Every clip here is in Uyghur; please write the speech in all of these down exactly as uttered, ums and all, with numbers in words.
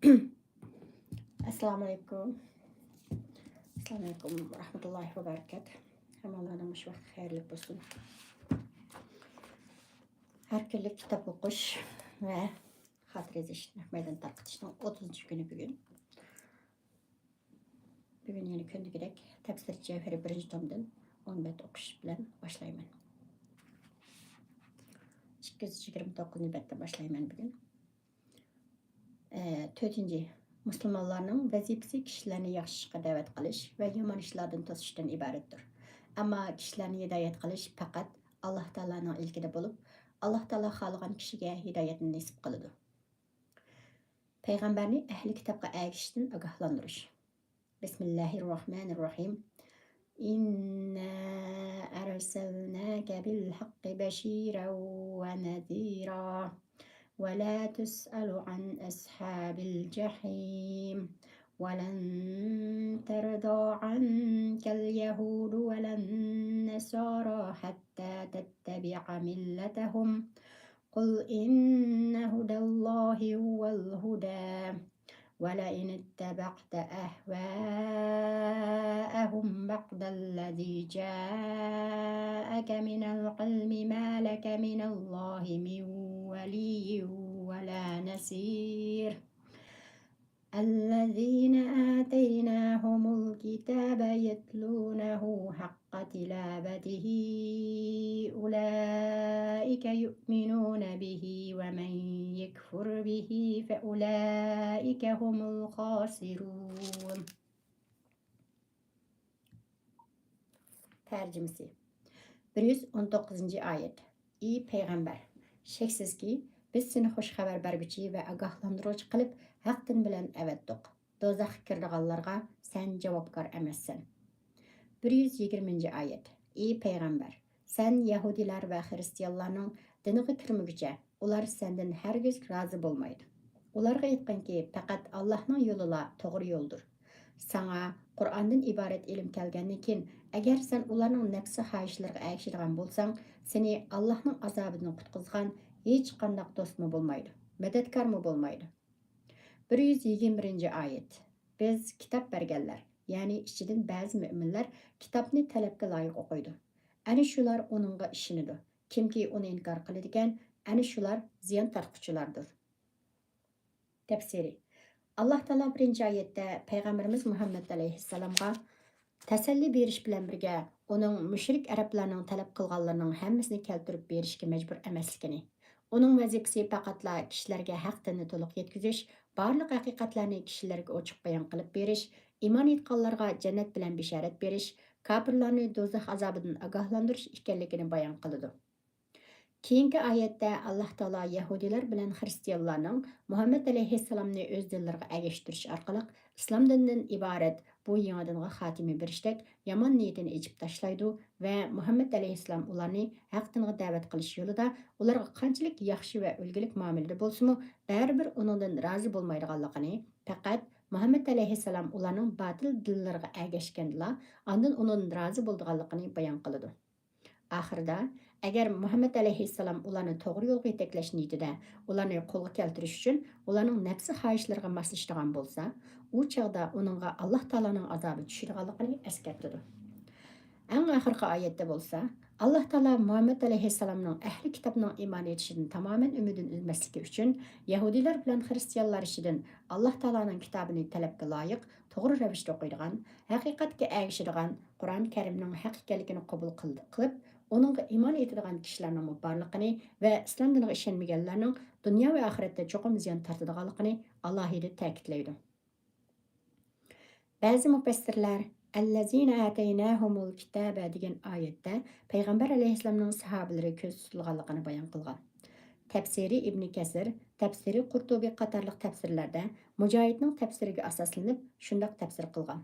ئەسسالامۇئەلەيكۇم. ئەسسالامۇئەلەيكۇم ۋە رەھمەتۇللاھى ۋە بەرىكاتۇھ. ھەممىڭلارنىڭ مۇشۇ ۋاقتى خەيرلىك بولسۇن. ھەر كۈنلۈك كىتاب ئوقۇش ۋە خاتىرە يېزىش، نەق مەيدان تارقىتىشنىڭ ئوتتۇزىنچى كۈنى بۈگۈن. بۈگۈن يەنە كۈندىكىدەك تەپسىر جەۋھىرى بىرىنچى تومدىن ئون بەت ئوقۇش بىلەن باشلايمەن. ئىككى يۈز يىگىرمە توققۇزىنچى بەتتىن باشلايمەن بۈگۈن. ئە، تۆتىنچى، مۇسۇلمانلارنىڭ ۋەزىپىسى كىشىلەرنى ياخشى ئىشقا دەۋەت قىلىش ۋە يامان ئىشلاردىن توسۇشتىن ئىبارەتتۇر. ئەمما كىشىلەرنى ھىدايەت قىلىش پەقەت ئاللاھ تائالانىڭ ئىلكىدە بولۇپ، ئاللاھ تائالا خالىغان كىشىگە ھىدايەتنى نېسىپ قىلىدۇ. پەيغەمبەرنى ئەھلى كىتابقا ئەگىشىشتىن ئاگاھلاندۇرۇش. بىسمىللاھىررەھمانىررەھىم. إنا أرسلناك بالحق بشيرا ونذيرا ولا تسأل عن أصحاب الجحيم ولن ترضى عنك اليهود ولا النصارى حتى تتبع ملتهم قل إن هدى الله هو الهدى ولئن اتبعت أهواءهم بعد الذي جاءك من العلم ما لك من الله من ولي ولا نصير. الذين آتيناهم الكتاب يتلونه حق تلاوته أولئك يؤمنون به ومن يكفر به فأولئك هم الخاسرون. تەرجىمىسى. بىر يۈز ئون توققۇزىنچى ئايەت. ئى پەيغەمبەر، شەكسىزكى، بىز سېنى خۇش خەۋەر بەرگۈچى ۋە ئاگاھلاندۇرغۇچى قىلىپ، ھەق دىن بىلەن ئەۋەتتۇق. دوزاخقا كىرىدىغانلارغا سەن جاۋابكار ئەمەسسەن. بىر يۈز يىگىرمىنچى ئايەت. ئى پەيغەمبەر، سەن يەھۇدىيلار ۋە خىرىستىيانلارنىڭ دىنىغا كىرمىگۈچە، ئۇلار سەندىن ھەرگىز رازى بولمايدۇ. ئۇلارغا ئېيتقىنكى، پەقەت ئاللاھنىڭ يولىلا توغرا يولدۇر. ساڭا قۇرئاندىن ئىبارەت ئىلىم كەلگەندىن كېيىن، ئەگەر سەن ئۇلارنىڭ نەپسى خاھىشلىرىغا ئەگىشىدىغان بولساڭ، سېنى ئاللاھنىڭ ئازابىدىن قۇتقۇزغان ھېچقانداق دوستمۇ بولمايدۇ، مەدەتكارمۇ بولمايدۇ. بىر يۈز يىگىرمە بىرىنچى ئايەت. بىز كىتاب بەرگەنلەر، يەنى ئىچىدىن بەزى مۆمىنلەر كىتابنى تەلەپكە لايىق ئوقۇيدۇ. ئەنە شۇلار ئۇنىڭغا ئىشىنىدۇ. كىمكى ئۇنى ئىنكار قىلىدىكەن، ئەنە شۇلار زىيان تارتقۇچىلاردۇر. تەپسىرى. ئاللاھ تائالا بىرىنچى ئايەتتە پەيغەمبىرىمىز مۇھەممەد ئەلەيھىسسالامغا تەسەللى بېرىش بىلەن بىرگە، ئۇنىڭ مۇشرىك ئەرەبلەرنىڭ تەلەپ قىلغانلىرىنىڭ ھەممىسىنى كەلتۈرۈپ بېرىشكە مەجبۇر ئەمەسلىكىنى، ئۇنىڭ ۋەزىپىسى پەقەتلا كىشىلەرگە ھەق دىننى تولۇق يەتكۈزۈش، بارلىق ھەقىقەتلەرنى كىشىلەرگە ئوچۇق بايان قىلىپ بېرىش، ئىمان ئېيتقانلارغا جەننەت بىلەن بېشارەت بېرىش، كاپىرلارنى دوزاخ ئازابىدىن ئاگاھلاندۇرۇش ئىكەنلىكىنى بايان قىلىدۇ. كېيىنكى ئايەتتە ئاللاھ تائالا يەھۇدىيلار بىلەن خىرىستىيانلارنىڭ مۇھەممەد ئەلەيھىسسالامنى ئۆز دىنلىرىغا ئەگەشتۈرۈش ئارقىلىق ئىسلام دىنىدىن ئىبارەت بۇ يېڭى دىنغا خاتىمە بېرىشتەك يامان نىيىتىنى ئېچىپ تاشلايدۇ ۋە مۇھەممەد ئەلەيھىسسالام ئۇلارنى ھەق دىنغا دەۋەت قىلىش يولىدا ئۇلارغا قانچىلىك ياخشى ۋە ئۈلگىلىك مۇئامىلىدە بولسىمۇ، بەرىبىر ئۇنىڭدىن رازى بولمايدىغانلىقىنى، پەقەت مۇھەممەد ئەلەيھىسسالام ئۇلارنىڭ باتىل دىنلىرىغا ئەگەشكەندىلا ئاندىن ئۇنىڭدىن رازى بولىدىغانلىقىنى بايان قىلىدۇ. ئاخىرىدا، ئەگەر مۇھەممەد ئەلەيھىسسالام ئۇلارنى توغرا يولغا يېتەكلەش نىيىتىدە ئۇلارنى قولغا كەلتۈرۈش ئۈچۈن ئۇلارنىڭ نەپسى خاھىشلىرىغا ماسلىشىدىغان بولسا، ئۇ چاغدا ئۇنىڭغا ئاللاھ تائالانىڭ ئازابى چۈشىدىغانلىقىنى ئەسكەرتىدۇ. ئەڭ ئاخىرقى ئايەتتە بولسا، ئاللاھ تائالا مۇھەممەد ئەلەيھىسسالامنىڭ ئەھلى كىتابنىڭ ئىمان ئېيتىشىدىن تامامەن ئۈمىدىنى ئۈزمەسلىكى ئۈچۈن، يەھۇدىيلار بىلەن خىرىستىيانلار ئىچىدىن ئاللاھ تائالانىڭ كىتابىنى تەلەپكە لايىق، توغرا رەۋىشتە ئوقۇيدىغان، ھەقىقەتكە ئەگىشىدىغان، قۇرئان كەرىمنىڭ ھەق ئىكەنلىكىنى قوبۇل قىل-، قىلىپ، ئۇنىڭغا ئىمان ئېيتىدىغان كىشىلەرنىڭمۇ بارلىقىنى ۋە ئىسلام دىنىغا ئىشەنمىگەنلەرنىڭ دۇنيا ۋە ئاخىرەتتە چوقۇم زىيان تارتىدىغانلىقىنى ئالاھىدە تەكىتلەيدۇ. بەزى مۇپەسسىرلەر، الذين آتيناهم الكتاب دېگەن ئايەتتە پەيغەمبەر ئەلەيھىسسالامنىڭ ساھابىلىرى كۆزدە تۇتۇلغانلىقىنى بايان قىلغان. تەپسىرى ئىبنى كەسىر، تەپسىرى قۇرتۇبى قاتارلىق تەپسىرلەردە مۇجاھىدنىڭ تەپسىرىگە ئاساسلىنىپ شۇنداق تەپسىر قىلغان.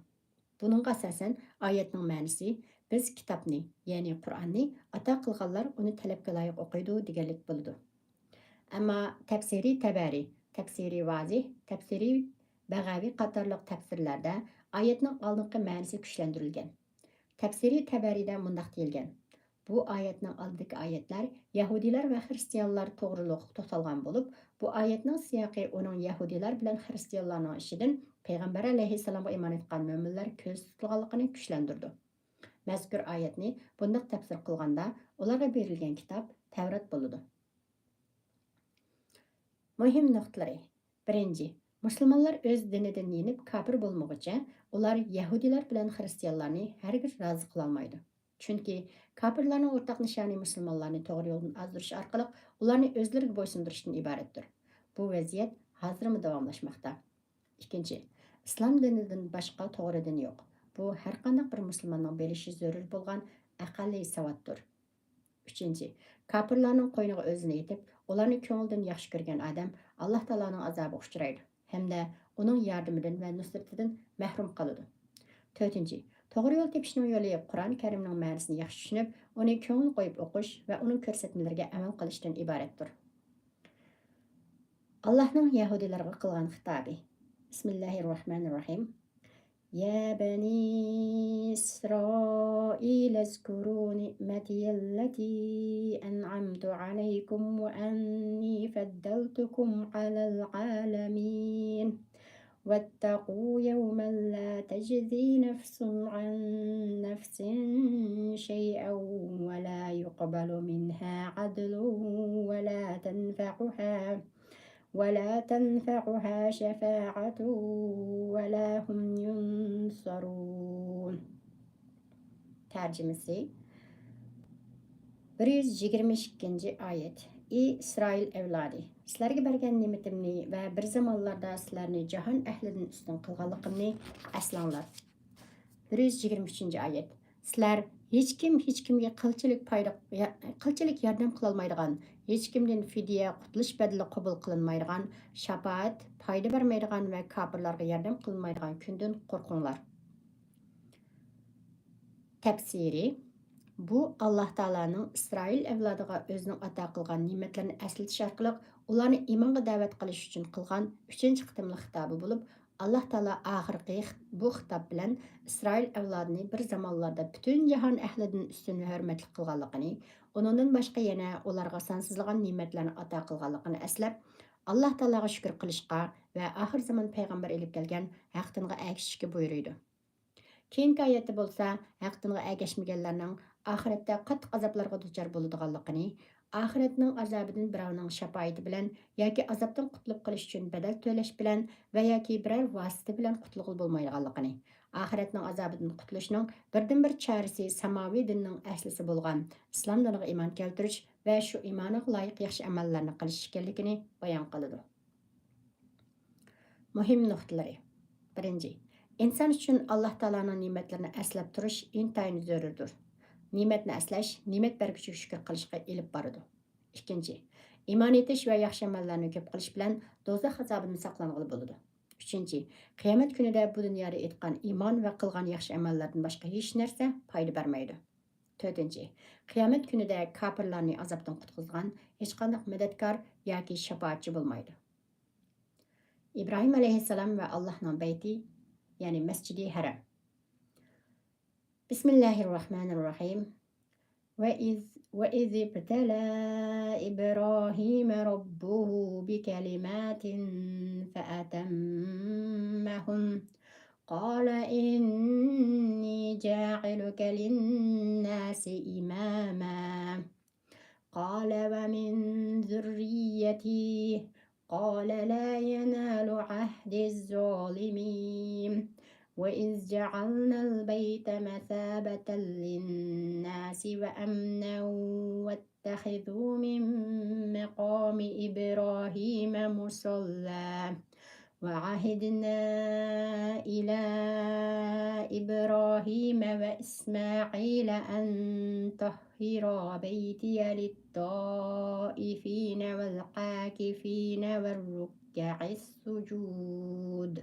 بۇنىڭغا ئاساسەن، ئايەتنىڭ مەنىسى، بىز كىتابنى، يەنى قۇرئاننى ئاتا قىلغانلار ئۇنى تەلەپكە لايىق ئوقۇيدۇ، دېگەنلىك بولىدۇ. ئەمما تەپسىرى تەبەرى، تەپسىرى ۋازىھ، تەپسىرى بەغەۋى قاتارلىق تەپسىرلەردە ئايەتنىڭ ئالدىنقى مەنىسى كۈچلەندۈرۈلگەن. تەپسىرى تەبەرىدە مۇنداق دېيىلگەن: بۇ ئايەتنىڭ ئالدىدىكى ئايەتلەر يەھۇدىيلار ۋە خىرىستىيانلار توغرۇلۇق توختالغان بولۇپ، بۇ ئايەتنىڭ سىياقى ئۇنىڭ يەھۇدىيلار بىلەن خىرىستىيانلارنىڭ ئىچىدىن پەيغەمبەر ئەلەيھىسسالامغا ئىمان ئېيتقان مۆمىنلەر كۆزدە تۇتۇلغانلىقىنى كۈچلەندۈرىدۇ. مەزكۇر ئايەتنى بۇنداق تەپسىر قىلغاندا، ئۇلارغا بېرىلگەن كىتاب تەۋرات بولىدۇ. مۇھىم نۇقتىلىرى. بىرىنچى، مۇسۇلمانلار ئۆز دىنىدىن يېنىپ كاپىر بولمىغۇچە، ئۇلار يەھۇدىيلار بىلەن خىرىستىيانلارنى ھەرگىز رازى قىلالمايدۇ. چۈنكى كاپىرلارنىڭ ئورتاق نىشانى مۇسۇلمانلارنى توغرا يولدىن ئازدۇرۇش ئارقىلىق ئۇلارنى ئۆزلىرىگە بويسۇندۇرۇشتىن ئىبارەتتۇر. بۇ ۋەزىيەت ھازىرمۇ داۋاملاشماقتا. ئىككىنچى، ئىسلام دىنىدىن باشقا توغرا دىن يوق. بۇ ھەرقانداق بىر مۇسۇلماننىڭ بىلىشى زۆرۈر بولغان ئەقەللىي ساۋاتتۇر. ئۈچىنچى، كاپىرلارنىڭ قوينىغا ئۆزىنى ئېتىپ، ئۇلارنى كۆڭلىدىن ياخشى كۆرگەن ئادەم ئاللاھ تائالانىڭ ئازابىغا ئۇچرايدۇ ھەمدە ئۇنىڭ ياردىمىدىن ۋە نۇسرىتىدىن مەھرۇم قالىدۇ. تۆتىنچى، توغرا يول تېپىشنىڭ يولى قۇرئان كەرىمنىڭ مەنىسىنى ياخشى چۈشىنىپ، ئۇنى كۆڭۈل قويۇپ ئوقۇش ۋە ئۇنىڭ كۆرسەتمىلىرىگە ئەمەل قىلىشتىن ئىبارەتتۇر. ئاللاھنىڭ يەھۇدىيلارغا قىلغان خىتابى. بىسمىللاھىررەھمانىررەھىم. يا بني إسرائيل اذكروا نعمتي التي أنعمت عليكم وأني فضلتكم على العالمين. واتقوا يوما لا تجزي نفس عن نفس شيئا ولا يقبل منها عدل ولا تنفعها ولا تنفعها شفاعة ولا هم ينصرون. تەرجىمىسى. بىر يۈز يىگىرمە ئىككىنچى ئايەت. ئى ئىسرائىل ئەۋلادى! سىلەرگە بەرگەن نېمىتىمنى ۋە بىر زامانلاردا سىلەرنى جاھان ئەھلىدىن ئۈستۈن قىلغانلىقىمنى ئەسلەڭلار. بىر يۈز يىگىرمە ئۈچىنچى ئايەت. سىلەر ھېچكىم ھېچكىمگە قىلچىلىك پايدا، يا-، قىلچىلىك ياردەم قىلالمايدىغان، ھېچكىمدىن فىدىيە، قۇتۇلۇش بەدىلى قوبۇل قىلىنمايدىغان، شاپائەت، پايدا بەرمەيدىغان ۋە كاپىرلارغا ياردەم قىلىنمايدىغان كۈندىن قورقۇڭلار. تەپسىرى. بۇ ئاللاھ تائالانىڭ ئىسرائىل ئەۋلادىغا ئۆزىنىڭ ئاتا قىلغان نېمەتلىرىنى ئەسلىتىش ئارقىلىق ئۇلارنى ئىمانغا دەۋەت قىلىش ئۈچۈن قىلغان ئۈچىنچى قېتىملىق خىتابى بولۇپ، ئاللاھ تائالا ئاخىرقى خىت-، بۇ خىتاب بىلەن ئىسرائىل ئەۋلادىنى بىر زامانلاردا پۈتۈن جاھان ئەھلىدىن ئۈستۈن ۋە ھۆرمەتلىك قىلغانلىقىنى، ئۇنىڭدىن باشقا يەنە ئۇلارغا سانسىزلىغان نېمەتلەرنى ئاتا قىلغانلىقىنى ئەسلەپ، ئاللاھ تائالاغا شۈكۈر قىلىشقا ۋە ئاخىر زامان پەيغەمبەر ئېلىپ كەلگەن ھەق دىنغا ئەگىشىشكە بۇيرۇيدۇ. كېيىنكى ئايەتتە بولسا ھەق دىنغا ئەگەشمىگەنلەرنىڭ ئاخىرەتتە قاتتىق ئازابلارغا دۇچار بولىدىغانلىقىنى، ئاخىرەتنىڭ ئازابىدىن بىراۋنىڭ شاپائىتى بىلەن ياكى ئازابتىن قۇتۇلۇپ قېلىش ئۈچۈن بەدەل تۆلەش بىلەن ۋە ياكى بىرەر ۋاسىتە بىلەن قۇتۇلغىلى بولمايدىغانلىقىنى، ئاخىرەتنىڭ ئازابىدىن قۇتۇلۇشنىڭ بىردىنبىر چارىسى ساماۋىي دىننىڭ ئەسلىسى بولغان ئىسلام دىنىغا ئىمان كەلتۈرۈش ۋە شۇ ئىمانىغا لايىق ياخشى ئەمەللەرنى قىلىش ئىكەنلىكىنى بايان قىلىدۇ. مۇھىم نۇقتىلىرى. بىرىنچى، ئىنسان ئۈچۈن ئاللاھ تائالانىڭ نېمەتلىرىنى ئەسلەپ تۇرۇش ئىنتايىن زۆرۈردۇر. نېمەتنى ئەسلەش نېمەت بەرگۈچىگە شۈكۈر قىلىشقا ئېلىپ بارىدۇ. ئىككىنچى، ئىمان ئېيتىش ۋە ياخشى ئەمەللەرنى كۆپ قىلىش بىلەن دوزاخ ئازابىدىن ساقلانغىلى بولىدۇ. ئۈچىنچى، قىيامەت كۈنىدە بۇ دۇنيادا ئېيتقان ئىمان ۋە قىلغان ياخشى ئەمەللەردىن باشقا ھېچ نەرسە پايدا بەرمەيدۇ. تۆتىنچى، قىيامەت كۈنىدە كاپىرلارنى ئازابتىن قۇتقۇزغان ھېچقانداق مەدەتكار ياكى شاپائەتچى بولمايدۇ. ئىبراھىم ئەلەيھىسسالام ۋە ئاللاھنىڭ بەيتى، يەنى مەسجىدى ھەرەم. بىسمىللاھىررەھمانىررەھىم. وإذ، وإذ ابتلى إبراهيم ربه بكلمات فأتمهن. قال إني جاعلك للناس إماما. قال ومن ذريتي. قال لا ينال عهدي الظالمين. وإذ جعلنا البيت مثابة للناس وأمنا واتخذوا من مقام إبراهيم مصلى. وعهدنا إلى إبراهيم وإسماعيل أن طهرا بيتي للطائفين والعاكفين والركع السجود.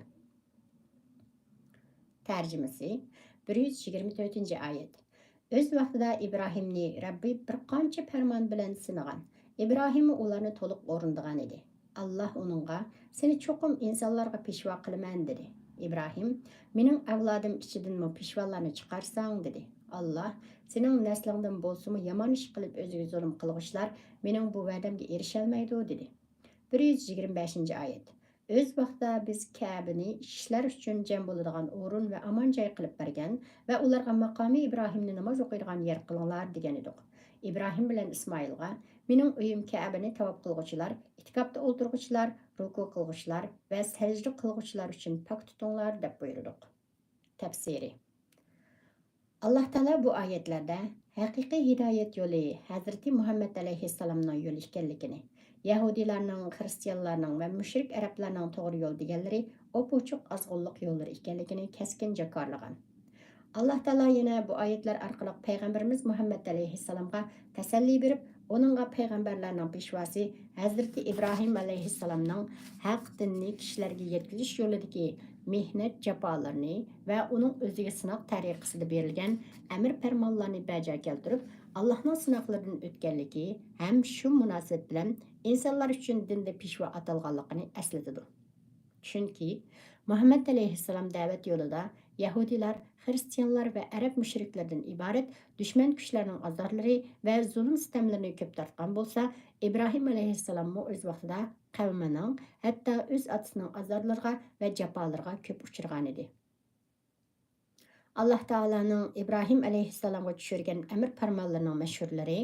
تەرجىمىسى. بىر يۈز يىگىرمە تۆتىنچى ئايەت. ئۆز ۋاقتىدا ئىبراھىمنى رەببى بىر قانچە پەرمان بىلەن سىنىغان. ئىبراھىممۇ ئۇلارنى تولۇق ئورۇندىغان ئىدى. ئاللاھ ئۇنىڭغا، سېنى چوقۇم ئىنسانلارغا پېشۋا قىلىمەن، دېدى. ئىبراھىم، مېنىڭ ئەۋلادىم ئىچىدىنمۇ پېشۋالارنى چىقارساڭ، دېدى. ئاللاھ، سېنىڭ نەسلىڭدىن بولسىمۇ يامان ئىش قىلىپ ئۆزىگە زۇلۇم قىلغۇچىلار مېنىڭ بۇ ۋەدەمگە ئېرىشەلمەيدۇ، دېدى. بىر يۈز يىگىرمە بەشىنچى ئايەت. ئۆز ۋاقتىدا بىز كەبىنى كىشىلەر ئۈچۈن جەم بولىدىغان ئورۇن ۋە ئامان جاي قىلىپ بەرگەن ۋە ئۇلارغا ماقامى ئىبراھىمنى ناماز ئوقۇيدىغان يەر قىلىڭلار دېگەن ئىدۇق. ئىبراھىم بىلەن ئىسمائىلغا، مېنىڭ ئۆيۈم كەبىنى تاۋاپ قىلغۇچىلار، ئېتىكاپتا ئولتۇرغۇچىلار، رۇكۇ قىلغۇچىلار ۋە سەجدە قىلغۇچىلار ئۈچۈن پاك تۇتۇڭلار، دەپ بۇيرۇدۇق. تەپسىرى. ئاللاھ تائالا بۇ ئايەتلەردە ھەقىقىي ھىدايەت يولى ھەزرىتى مۇھەممەد ئەلەيھىسسالامنىڭ يولى ئىكەنلىكىنى، يەھۇدىيلارنىڭ، خىرىستىيانلارنىڭ ۋە مۇشرىك ئەرەبلەرنىڭ توغرا يول دېگەنلىرى ئوپئوچۇق ئازغۇنلۇق يوللىرى ئىكەنلىكىنى كەسكىن جاكارلىغان. ئاللاھ تائالا يەنە بۇ ئايەتلەر ئارقىلىق پەيغەمبىرىمىز مۇھەممەد ئەلەيھىسسالامغا تەسەللى بېرىپ، ئۇنىڭغا پەيغەمبەرلەرنىڭ پېشۋاسى ھەزرىتى ئىبراھىم ئەلەيھىسسالامنىڭ ھەق دىننى كىشىلەرگە يەتكۈزۈش يولىدىكى مېھنەت جاپالىرىنى ۋە ئۇنىڭ ئۆزىگە سىناق تەرىقىسىدە بېرىلگەن ئەمىر پەرمانلارنى بەجا كەلتۈرۈپ، ئاللاھنىڭ سىناقلىرىدىن ئۆتكەنلىكى ھەم شۇ مۇناسىۋەت بىلەن ئىنسانلار ئۈچۈن دىندا پېشۋا ئاتالغانلىقىنى ئەسلىتىدۇ. چۈنكى مۇھەممەد ئەلەيھىسسالام دەۋەت يولىدا يەھۇدىيلار، خىرىستىيانلار ۋە ئەرەب مۇشرىكلىرىدىن ئىبارەت دۈشمەن كۈچلەرنىڭ ئازارلىرى ۋە زۇلۇم-سىتەملىرىنى كۆپ تارتقان بولسا، ئىبراھىم ئەلەيھىسسالاممۇ ئۆز ۋاقتىدا قەۋمىنىڭ، ھەتتا ئۆز ئاتىسىنىڭ ئازارلىرىغا ۋە جاپالىرىغا كۆپ ئۇچرىغانىدى. ئاللاھ تائالانىڭ ئىبراھىم ئەلەيھىسسالامغا چۈشۈرگەن ئەمىر پەرمانلىرىنىڭ مەشھۇرلىرى،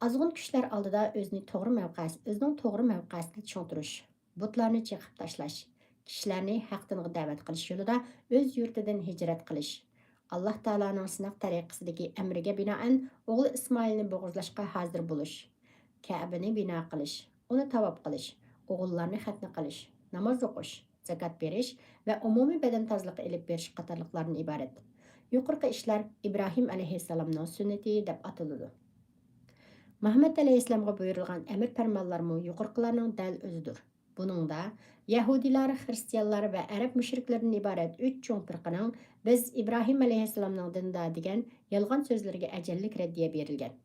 ئازغۇن كۈچلەر ئالدىدا ئۆزىنى توغرا مەۋقەسى، ئۆزىنىڭ توغرا مەۋقەسىنى چىڭ تۇرۇش، بۇتلارنى چېقىپ تاشلاش، كىشىلەرنى ھەق دىنغا دەۋەت قىلىش يولىدا ئۆز يۇرتىدىن ھىجرەت قىلىش، ئاللاھ تائالانىڭ سىناق تەرىقىسىدىكى ئەمرىگە بىنائەن ئوغلى ئىسمائىلنى بوغۇزلاشقا ھازىر بولۇش، كەبىنى بىنا قىلىش، ئۇنى تاۋاپ قىلىش، ئوغۇللارنى خەتنە قىلىش، ناماز ئوقۇش، زاكات بېرىش ۋە ئومۇمىي بەدەن تازىلىقى ئېلىپ بېرىش قاتارلىقلاردىن ئىبارەت. يۇقىرىقى ئىشلار ئىبراھىم ئەلەيھىسسالامنىڭ سۈننىتى دەپ ئاتىلىدۇ. مۇھەممەد ئەلەيھىسسالامغا بۇيرۇلغان ئەمىر پەرمانلارمۇ يۇقىرىقىلارنىڭ دەل ئۆزىدۇر. بۇنىڭدا يەھۇدىيلار، خىرىستىيانلار ۋە ئەرەب مۇشرىكلىرىدىن ئىبارەت ئۈچ چوڭ پىرقىنىڭ «بىز ئىبراھىم ئەلەيھىسسالامنىڭ دىنىدا» دېگەن يالغان سۆزلىرىگە ئەجەللىك رەددىيە بېرىلگەن.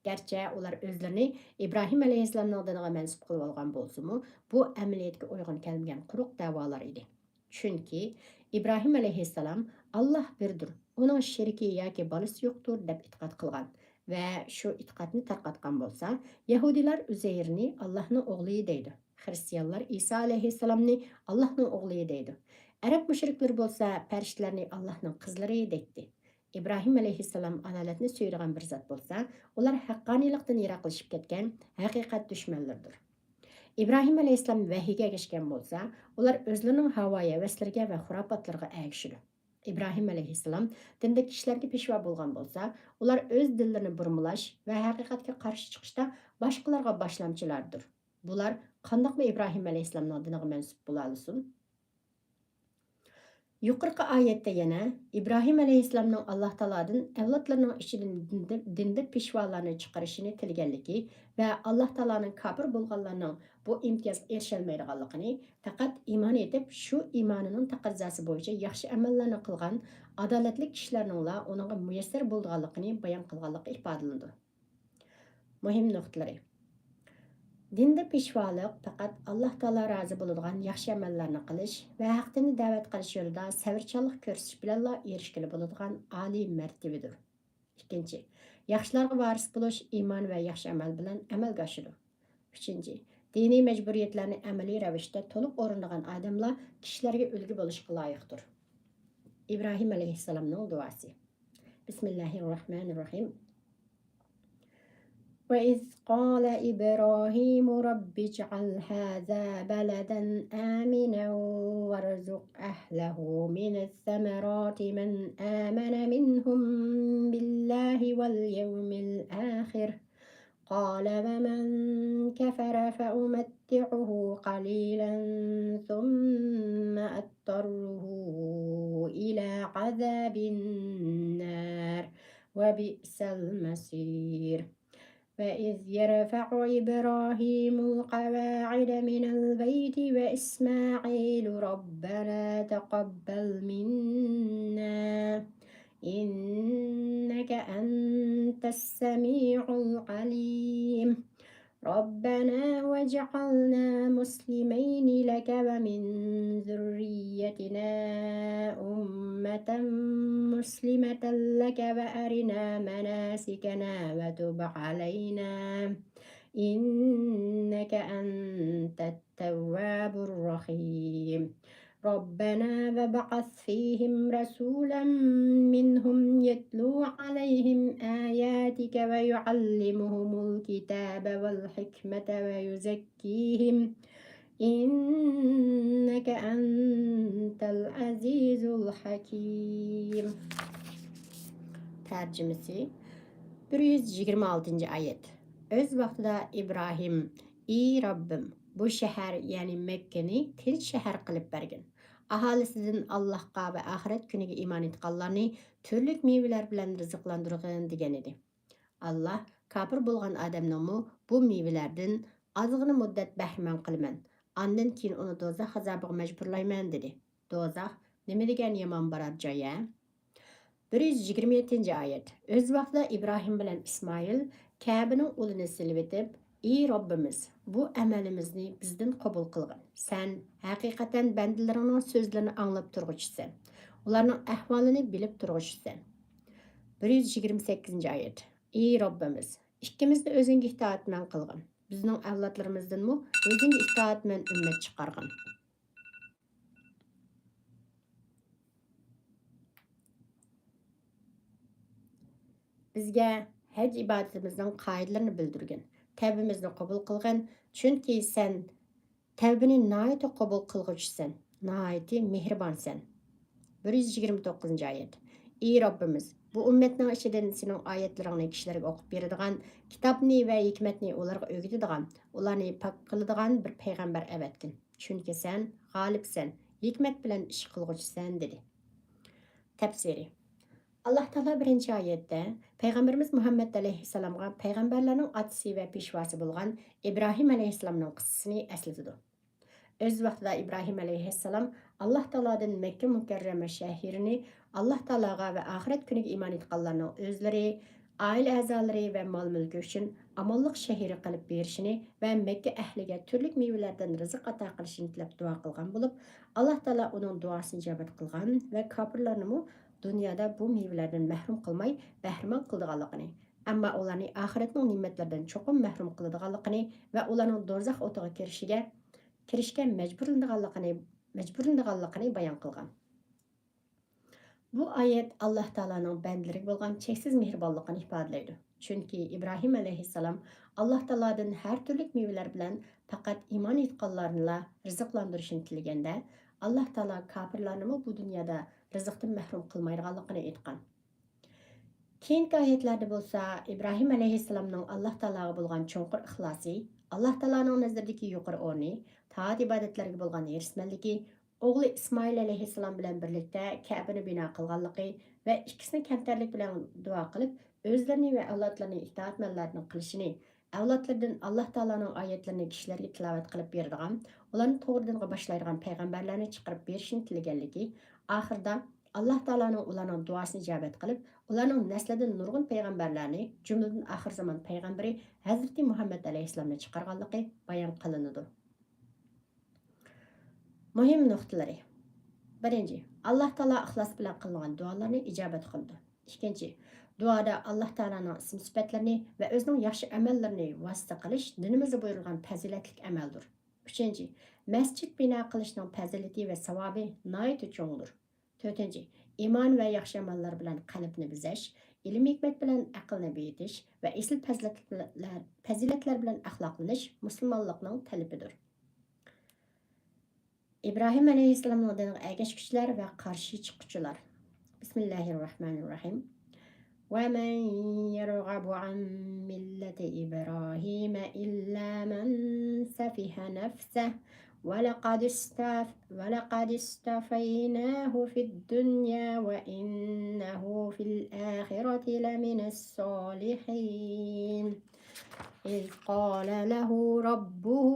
گەرچە ئۇلار ئۆزلىرىنى ئىبراھىم ئەلەيھىسسالامنىڭ دىنىغا مەنسۇپ قىلىۋالغان بولسىمۇ، بۇ ئەمەلىيەتكە ئۇيغۇن كەلمىگەن قۇرۇق دەۋالار ئىدى. چۈنكى ئىبراھىم ئەلەيھىسسالام «ئاللاھ بىردۇر، ئۇنىڭ شېرىكى ياكى بالىسى يوقتۇر» دەپ ئېتىقاد قىلغان ۋە شۇ ئېتىقادنى تارقاتقان بولسا، يەھۇدىيلار ئۇزەيرنى ئاللاھنىڭ ئوغلى دەيدۇ، خىرىستىيانلار ئىسا ئەلەيھىسسالامنى ئاللاھنىڭ ئوغلى دەيدۇ، ئەرەب مۇشرىكلىرى بولسا پەرىشتىلەرنى ئاللاھنىڭ قىزلىرى دەيتتى. ئىبراھىم ئەلەيھىسسالام ئادالەتنى سۆيىدىغان بىر زات بولسا، ئۇلار ھەققانىيلىقتىن يىراقلىشىپ كەتكەن، ھەقىقەت دۈشمەنلىرىدۇر. ئىبراھىم ئەلەيھىسسالام ۋەھىيگە ئەگەشكەن بولسا، ئۇلار ئۆزلىرىنىڭ ھاۋايىھەۋەسلىرىگە ۋە خۇراپاتلىرىغا ئەگىشىدۇ. ئىبراھىم ئەلەيھىسسالام دىندا كىشىلەرگە پېشۋا بولغان بولسا، ئۇلار ئۆز دىنلىرىنى بۇرمىلاش ۋە ھەقىقەتكە قارشى چىقىشتا باشقىلارغا باشلامچىلاردۇر. بۇلار قانداقمۇ ئىبراھىم ئەلەيھىسسالامنىڭ دىنىغا مەنسۇپ بولالىسۇن؟ يۇقىرىقى ئايەتتە يەنە ئىبراھىم ئەلەيھىسسالامنىڭ ئاللاھ تائالادىن ئەۋلادلىرىنىڭ ئىچىدىن دىندا، دىندا پېشۋالارنى چىقىرىشىنى تىلىگەنلىكى ۋە ئاللاھ تائالانىڭ كاپىر بولغانلارنىڭ بۇ ئىمتىيازغا ئېرىشەلمەيدىغانلىقىنى، پەقەت ئىمان ئېيتىپ، شۇ ئىمانىنىڭ تەقەززاسى بويىچە ياخشى ئەمەللەرنى قىلغان ئادالەتلىك كىشىلەرنىڭلا ئۇنىڭغا مۇيەسسەر بولىدىغانلىقىنى بايان قىلغانلىقى ئىپادىلىنىدۇ. مۇھىم نۇقتىلىرى. دىندا پېشۋالىق پەقەت ئاللاھ تائالا رازى بولىدىغان ياخشى ئەمەللەرنى قىلىش ۋە ھەق دىننى دەۋەت قىلىش يولىدا سەۋرچانلىق كۆرسىتىش بىلەنلا ئېرىشكىلى بولىدىغان ئالىي مەرتىۋىدۇر. ئىككىنچى، ياخشىلارغا ۋارىس بولۇش ئىمان ۋە ياخشى ئەمەل بىلەن ئەمەلگە ئاشىدۇ. ئۈچىنچى، دىنىي مەجبۇرىيەتلەرنى ئەمەلىي رەۋىشتە تولۇق ئورۇندىغان ئادەملا كىشىلەرگە ئۈلگە بولۇشقا لايىقتۇر. ئىبراھىم ئەلەيھىسسالامنىڭ دۇئاسى. بسم الله الرحمن الرحيم. وإذ قال إبراهيم رب اجعل هذا بلدا آمنا وارزق أهله من الثمرات من آمن منهم بالله واليوم الآخر قال ومن كفر فأمتعه قليلا ثم أضطره إلى عذاب النار وبئس المصير. وإذ يرفع إبراهيم القواعد من البيت وإسماعيل ربنا تقبل منا إنك أنت السميع العليم. ربنا واجعلنا مسلمين لك ومن ذريتنا أمة مسلمة لك وأرنا مناسكنا وتب علينا إنك أنت التواب الرحيم. ربنا وابعث فيهم رسولا منهم يتلو عليهم آياتك ويعلمهم الكتاب والحكمة ويزكيهم إنك أنت العزيز الحكيم. تەرجىمىسى. بىر يۈز يىگىرمە ئالتىنچى ئايەت. ئۆز ۋاقتىدا ئىبراھىم، ئى رەببىم، بۇ شەھەر، يەنى مەككىنى تىنچ شەھەر قىلىپ بەرگىن. ئاھالىسىدىن ئاللاھقا ۋە ئاخىرەت كۈنىگە ئىمان ئېيتقانلارنى تۈرلۈك مېۋىلەر بىلەن رىزىقلاندۇرغىن، دېگەن ئىدى. ئاللاھ، كاپىر بولغان ئادەمنىڭمۇ بۇ مېۋىلەردىن ئازغىنە مۇددەت بەھرىمەن قىلىمەن، ئاندىن كېيىن ئۇنى دوزاخ ئازابىغا مەجبۇرلايمەن، دېدى. دوزاخ نېمە دېگەن يامان بارار جاي ھە؟ بىر يۈز يىگىرمە يەتتىنچى ئايەت. ئۆز ۋاقتىدا ئىبراھىم بىلەن ئىسمائىل كەبىنىڭ ئۇلىنى سېلىۋېتىپ، ئى رەببىمىز، بۇ ئەمەلىمىزنى بىزدىن قوبۇل قىلغىن. سەن ھەقىقەتەن بەندىلىرىڭنىڭ سۆزلىرىنى ئاڭلاپ تۇرغۇچىسەن. ئۇلارنىڭ ئەھۋالىنى بىلىپ تۇرغۇچىسەن. بىر يۈز يىگىرمە سەككىزىنچى ئايەت. ئى رەببىمىز، ئىككىمىزنى ئۆزۈڭگە ئىتائەتمەن قىلغىن. بىزنىڭ ئەۋلادلىرىمىزدىنمۇ ئۆزۈڭگە ئىتائەتمەن ئۈممەت چىقارغىن. بىزگە ھەج ئىبادىتىمىزنىڭ قائىدىلىرىنى بىلدۈرگىن. تەۋبىمىزنى قوبۇل قىلغىن، چۈنكى سەن تەۋبىنى ناھايىتى قوبۇل قىلغۇچىسەن، ناھايىتى مېھرىبانسەن. بىر يۈز يىگىرمە توققۇزىنچى ئايەت. ئى رەببىمىز، بۇ ئۈممەتنىڭ ئىچىدىن سېنىڭ ئايەتلىرىڭنى كىشىلەرگە ئوقۇپ بېرىدىغان، كىتابنى ۋە ھېكمەتنى ئۇلارغا ئۆگىتىدىغان، ئۇلارنى پاك قىلىدىغان بىر پەيغەمبەر ئەۋەتكىن. چۈنكى سەن غالىبسەن، ھېكمەت بىلەن ئىش قىلغۇچىسەن، دېدى. تەپسىرى. ئاللاھ تائالا بىرىنچى ئايەتتە پەيغەمبىرىمىز مۇھەممەد ئەلەيھىسسالامغا پەيغەمبەرلەرنىڭ ئاتىسى ۋە پېشۋاسى بولغان ئىبراھىم ئەلەيھىسسالامنىڭ قىسسىسىنى ئەسلىتىدۇ. ئۆز ۋاقتىدا ئىبراھىم ئەلەيھىسسالام ئاللاھ تائالادىن مەككە مۇكەررەمە شەھىرىنى ئاللاھ تائالاغا ۋە ئاخىرەت كۈنىگە ئىمان ئېيتقانلارنىڭ ئۆزلىرى، ئائىلە ئەزالىرى ۋە مال-مۈلكى ئۈچۈن ئامانلىق شەھىرى قىلىپ بېرىشىنى ۋە مەككە ئەھلىگە تۈرلۈك مېۋىلەردىن رىزىق ئاتا قىلىشىنى تىلەپ دۇئا قىلغان بولۇپ، ئاللاھ تائالا ئۇنىڭ دۇئاسىنى ئىجابەت قىلغان ۋە كاپىرلارنىمۇ دۇنيادا بۇ مېۋىلەردىن مەھرۇم قىلماي بەھرىمەن قىلىدىغانلىقىنى، ئەمما ئۇلارنى ئاخىرەتنىڭ نېمەتلىرىدىن چوقۇم مەھرۇم قىلىدىغانلىقىنى ۋە ئۇلارنىڭ دوزاخ ئوتىغا كىرىشىگە، كىرىشكە مەجبۇرلىنىدىغانلىقىنى، مەجبۇرلىنىدىغانلىقىنى بايان قىلغان. بۇ ئايەت ئاللاھ تائالانىڭ بەندىلىرىگە بولغان چەكسىز مېھرىبانلىقىنى ئىپادىلەيدۇ. چۈنكى ئىبراھىم ئەلەيھىسسالام ئاللاھ تائالادىن ھەر تۈرلۈك مېۋىلەر بىلەن پەقەت ئىمان ئېيتقانلارنىلا رىزىقلاندۇرۇشىنى تىلىگەندە، ئاللاھ تائالا كاپىرلارنىمۇ بۇ دۇنيادا رىزىقتىن مەھرۇم قىلمايدىغانلىقىنى ئېيتقان. كېيىنكى ئايەتلەردە بولسا ئىبراھىم ئەلەيھىسسالامنىڭ ئاللاھ تائالاغا بولغان چوڭقۇر ئىخلاسى، ئاللاھ تائالانىڭ نەزىرىدىكى يۇقىرى ئورنى، تائەت ئىبادەتلەرگە بولغان ھېرىسمەنلىكى، ئوغلى ئىسمائىل ئەلەيھىسسالام بىلەن بىرلىكتە كەبىنى بىنا قىلغانلىقى ۋە ئىككىسىنى كەمتەرلىك بىلەن دۇئا قىلىپ، ئۆزلىرىنى ۋە ئەۋلادلىرىنى ئىتائەتمەنلەردىن قىلىشىنى، ئەۋلادلىرىدىن ئاللاھ تائالانىڭ ئايەتلىرىنى كىشىلەرگە تىلاۋەت قىلىپ بېرىدىغان، ئۇلارنى توغرا دىنغا باشلايدىغان پەيغەمبەرلەرنى چىقىرىپ بېرىشىنى تىلىگەنلىكى، ئاخىرىدا ئاللاھ تائالانىڭ ئۇلارنىڭ دۇئاسىنى ئىجابەت قىلىپ، ئۇلارنىڭ نەسلىدىن نۇرغۇن پەيغەمبەرلەرنى، جۈملىدىن ئاخىر زامان پەيغەمبىرى ھەزرىتى مۇھەممەد ئەلەيھىسسالامنى چىقارغانلىقى بايان قىلىنىدۇ. مۇھىم نۇقتىلىرى. بىرىنچى، ئاللاھ تائالا ئىخلاس بىلەن قىلىنغان دۇئالارنى ئىجابەت قىلىدۇ. ئىككىنچى، دۇئادا ئاللاھ تائالانىڭ ئىسىم سۈپەتلىرىنى ۋە ئۆزىنىڭ ياخشى ئەمەللىرىنى ۋاسىتە قىلىش دىنىمىزدا بۇيرۇلغان پەزىلەتلىك ئەمەلدۇر. ئۈچىنچى، مەسچىت بىنا قىلىشنىڭ پەزىلىتى ۋە ساۋابى ناھايىتى چوڭدۇر. تۆتىنچى، ئىمان ۋە ياخشى ئەمەللەر بىلەن قەلبنى بېزەش، ئىلىم-ھېكمەت بىلەن ئەقىلنى بېيىتىش ۋە ئېسىل پەزىلەتلەر، پەزىلەتلەر بىلەن ئەخلاقلىنىش مۇسۇلمانلىقنىڭ تەلىپىدۇر. ئىبراھىم ئەلەيھىسسالامنىڭ دىنىغا ئەگەشكۈچىلەر ۋە قارشى چىققۇچىلار. بىسمىللاھىررەھمانىررەھىم. ومن يرغب عن ملة إبراهيم إلا من سفه نفسه ولقد استف-، ولقد اصطفيناه في الدنيا وإنه في الآخرة لمن الصالحين. إذ قال له ربه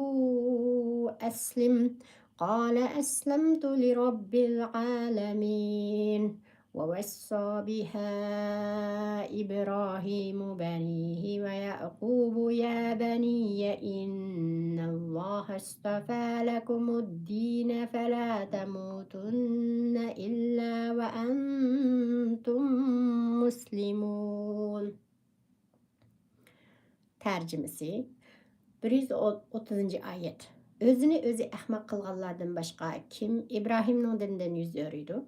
أسلم، قال أسلمت لرب العالمين. ووصى بها إبراهيم بنيه ويعقوب يا بني إن الله اصطفى لكم الدين فلا تموتن إلا وأنتم مُسْلِمُونَ. تەرجىمىسى، بىر يۈز ئوتتۇزىنچى ئايەت. ئۆزىنى ئۆزى ئەخمەق قىلغانلاردىن باشقا كىم ئىبراھىمنىڭ دىنىدىن يۈز ئۆرۈيدۇ؟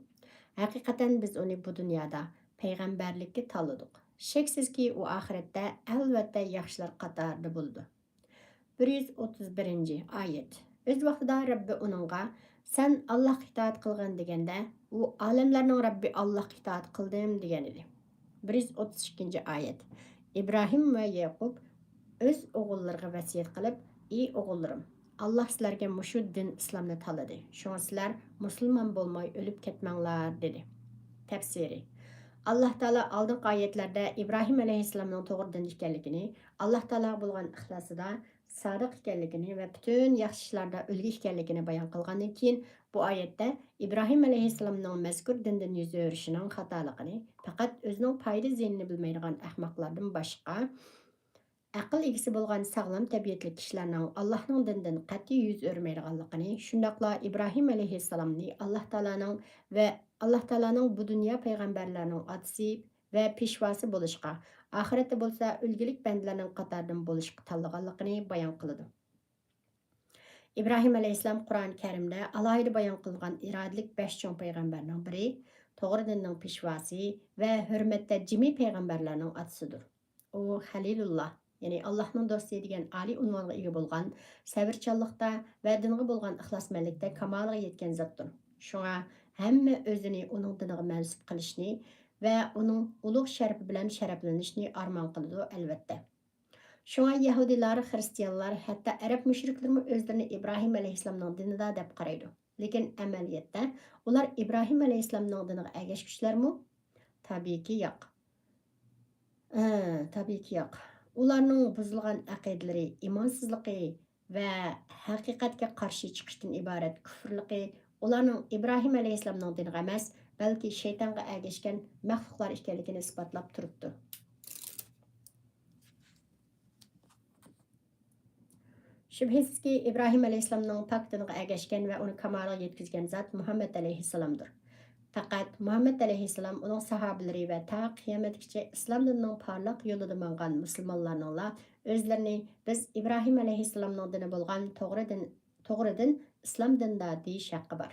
ھەقىقەتەن بىز ئۇنى بۇ دۇنيادا پەيغەمبەرلىككە تاللىدۇق. شەكسىزكى، ئۇ ئاخىرەتتە ئەلۋەتتە ياخشىلار قاتارىدا بولىدۇ. بىر يۈز ئوتتۇز بىرىنچى ئايەت. ئۆز ۋاقتىدا رەببى ئۇنىڭغا، سەن ئاللاھقا ئىتائەت قىلغىن دېگەندە، ئۇ ئالەملەرنىڭ رەببى ئاللاھقا ئىتائەت قىلدىم دېگەن ئىدى. بىر يۈز ئوتتۇز ئىككىنچى ئايەت. ئىبراھىم ۋە يەقۇب ئۆز ئوغۇللىرىغا ۋەسىيەت قىلىپ، ئى ئوغۇللىرىم، ئاللاھ سىلەرگە مۇشۇ دىن ئىسلامنى تاللىدى، شۇڭا سىلەر مۇسۇلمان بولماي ئۆلۈپ كەتمەڭلار دېدى. تەپسىرى. ئاللاھ تائالا ئالدىنقى ئايەتلەردە ئىبراھىم ئەلەيھىسسالامنىڭ توغرا دىندا ئىكەنلىكىنى، ئاللاھ تائالاغا بولغان ئىخلاسىدا سادىق ئىكەنلىكىنى ۋە پۈتۈن ياخشى ئىشلاردا ئۈلگە ئىكەنلىكىنى بايان قىلغاندىن كېيىن، بۇ ئايەتتە ئىبراھىم ئەلەيھىسسالامنىڭ مەزكۇر دىندىن يۈز ئۆرۈشىنىڭ خاتالىقىنى پەقەت ئۆزىنىڭ پايدا-زىيىنىنى بىلمەيدىغان ئەخمەقلاردىن باشقا، ئەقىل ئىگىسى بولغان ساغلام تەبىئەتلىك كىشىلەرنىڭ ئاللاھنىڭ دىنىدىن قەتئىي يۈز ئۆرمەيدىغانلىقىنى، شۇنداقلا ئىبراھىم ئەلەيھىسسالامنى ئاللاھ تائالانىڭ ۋە ئاللاھ تائالانىڭ بۇ دۇنيا پەيغەمبەرلەرنىڭ ئاتىسى ۋە پېشۋاسى بولۇشقا، ئاخىرەتتە بولسا ئۈلگىلىك بەندىلەرنىڭ قاتارىدىن بولۇشقا تاللىغانلىقىنى بايان قىلىدۇ. ئىبراھىم ئەلەيھىسسالام قۇرئان كەرىمدە ئالاھىدە بايان قىلىنغان ئىرادىلىك بەش چوڭ پەيغەمبەرنىڭ بىرى، توغرا دىننىڭ پېشۋاسى ۋە ھۆرمەتتە جىمى پەيغەمبەرلەرنىڭ ئاتىسىدۇر. ئۇ خەلىلۇللا، يەنى ئاللاھنىڭ دوستى دېگەن ئالىي ئۇنۋانغا ئىگە بولغان، سەۋرچانلىقتا ۋە دىنغا بولغان ئىخلاسمەنلىكتە كامالىغا يەتكەن زاتتۇر. شۇڭا ھەممە ئۆزىنى ئۇنىڭ دىنىغا مەنسۇپ قىلىشنى ۋە ئۇنىڭ ئۇلۇغ شەرىپى بىلەن شەرەپلىنىشنى ئارمان قىلىدۇ، ئەلۋەتتە. شۇڭا يەھۇدىيلار، خىرىستىيانلار، ھەتتا ئەرەب مۇشرىكلىرىمۇ ئۆزلىرىنى ئىبراھىم ئەلەيھىسسالامنىڭ دىنىدا دەپ قارايدۇ. لېكىن ئەمەلىيەتتە ئۇلار ئىبراھىم ئەلەيھىسسالامنىڭ دىنىغا ئەگەشكۈچىلەرمۇ؟ تەبىئىيكى ياق. ئە، تەبىئىيكى ياق. ئۇلارنىڭ بۇزۇلغان ئەقىدىلىرى، ئىمانسىزلىقى ۋە ھەقىقەتكە قارشى چىقىشتىن ئىبارەت كۇفرلۇقى ئۇلارنىڭ ئىبراھىم ئەلەيھىسسالامنىڭ دىنىغا ئەمەس، بەلكى شەيتانغا ئەگەشكەن مەخلۇقلار ئىكەنلىكىنى ئىسپاتلاپ تۇرۇپتۇ. شۈبھىسىزكى، ئىبراھىم ئەلەيھىسسالامنىڭ پاك دىنىغا ئەگەشكەن ۋە ئۇنى كامالىغا يەتكۈزگەن زات مۇھەممەد ئەلەيھىسسالامدۇر. پەقەت مۇھەممەد ئەلەيھىسسالام، ئۇنىڭ ساھابىلىرى ۋە تا قىيامەتكىچە ئىسلام دىنىنىڭ پارلاق يولىدا ماڭغان مۇسۇلمانلارنىڭلا ئۆزلىرىنى بىز ئىبراھىم ئەلەيھىسسالامنىڭ دىنى بولغان توغرا دىن، توغرا دىن ئىسلام دىنىدا دېيىش ھەققى بار.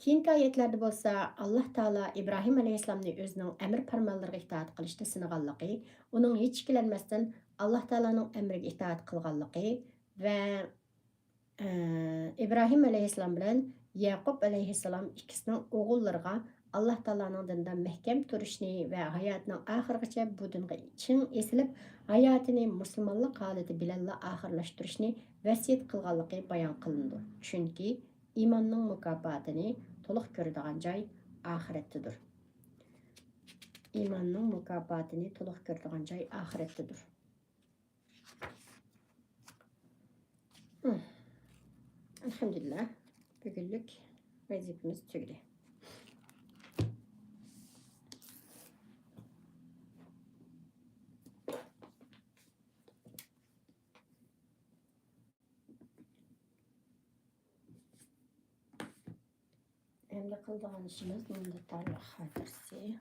كېيىنكى ئايەتلەردە بولسا، ئاللاھ تائالا ئىبراھىم ئەلەيھىسسالامنى ئۆزىنىڭ ئەمىر پەرمانلىرىگا ئىتائەت قىلىشتا سىنىغانلىقى، ئۇنىڭ ھېچ ئىككىلەنمەستىن ئاللاھ تائالانىڭ ئەمرىگە ئىتائەت قىلغانلىقى ۋە، ئە، ئىبراھىم ئەلەيھىسسالام بىلەن يەقۇب ئەلەيھىسسالام ئىككىسىنىڭ ئوغۇللىرىغا ئاللاھ تائالانىڭ دىنىدا مەھكەم تۇرۇشنى ۋە ھاياتىنىڭ ئاخىرىغىچە بۇ دىنغا چىڭ ئېسىلىپ، ھاياتىنى مۇسۇلمانلىق ھالىتى بىلەنلا ئاخىرلاشتۇرۇشنى ۋەسىيەت قىلغانلىقى بايان قىلىنىدۇ. چۈنكى ئىماننىڭ مۇكاپاتىنى تولۇق كۆرىدىغان جاي ئاخىرەتتىدۇر. ئىماننىڭ مۇكاپاتىنى تولۇق كۆرىدىغان جاي ئاخىرەتتىدۇر. ئەلھەمدۇلىللا، بۈگۈنلۈك ۋەزىپىمىز تۈگىدى. ئەمدى قىلىدىغان ئىشىمىز مۇنداق تارىخ خاتىرىسى.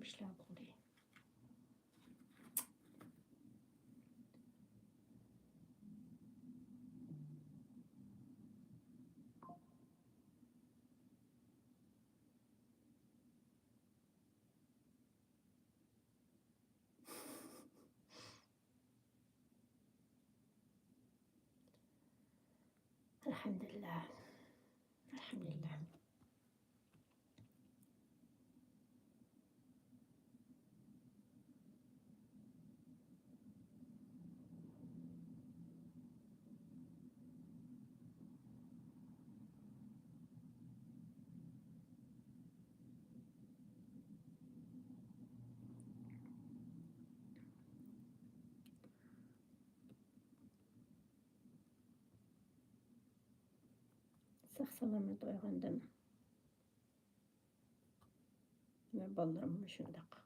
ئىشلار بولدى. ئەلھەمدۇلىللا. ئەلھەمدۇلىللا. ساق سالامەت ئويغاندىم. ۋە بالىلىرىممۇ شۇنداق.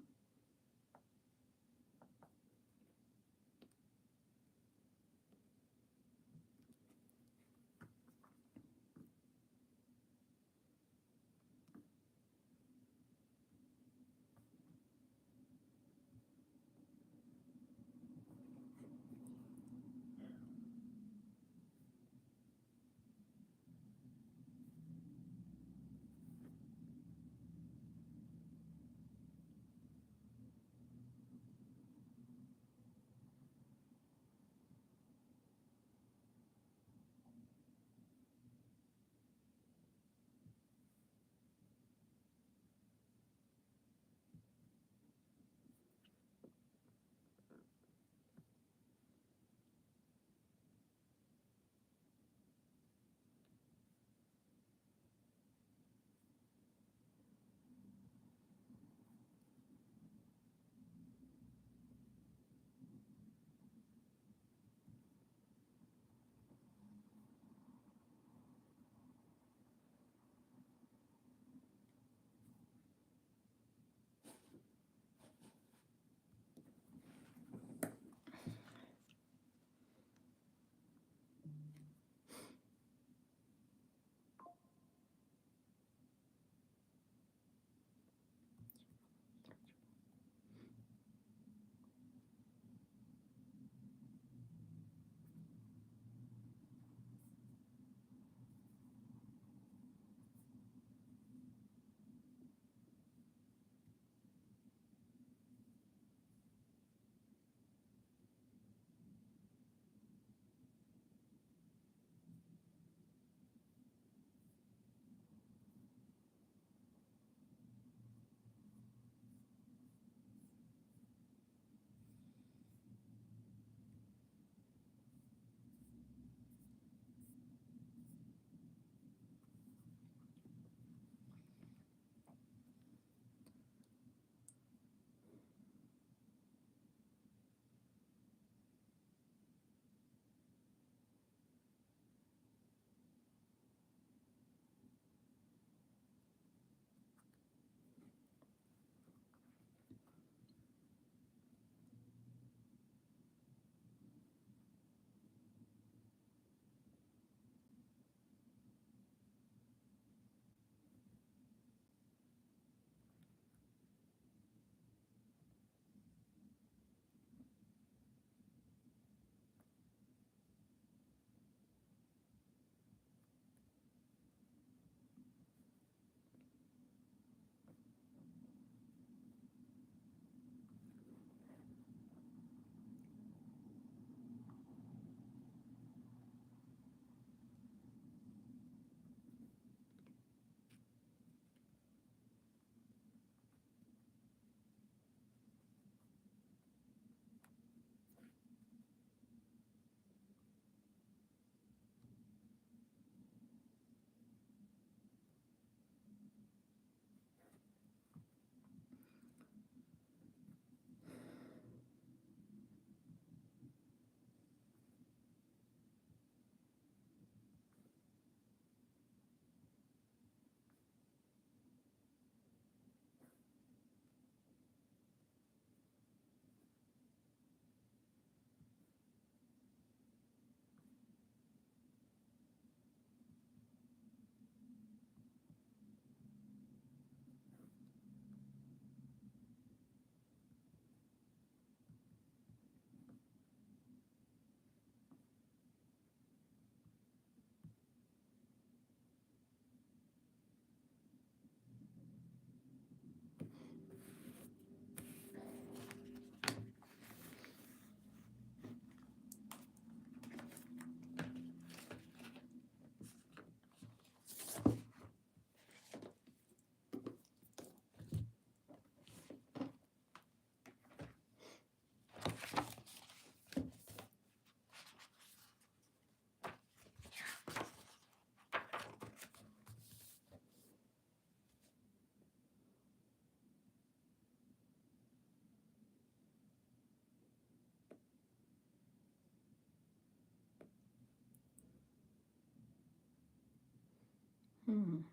Hmm.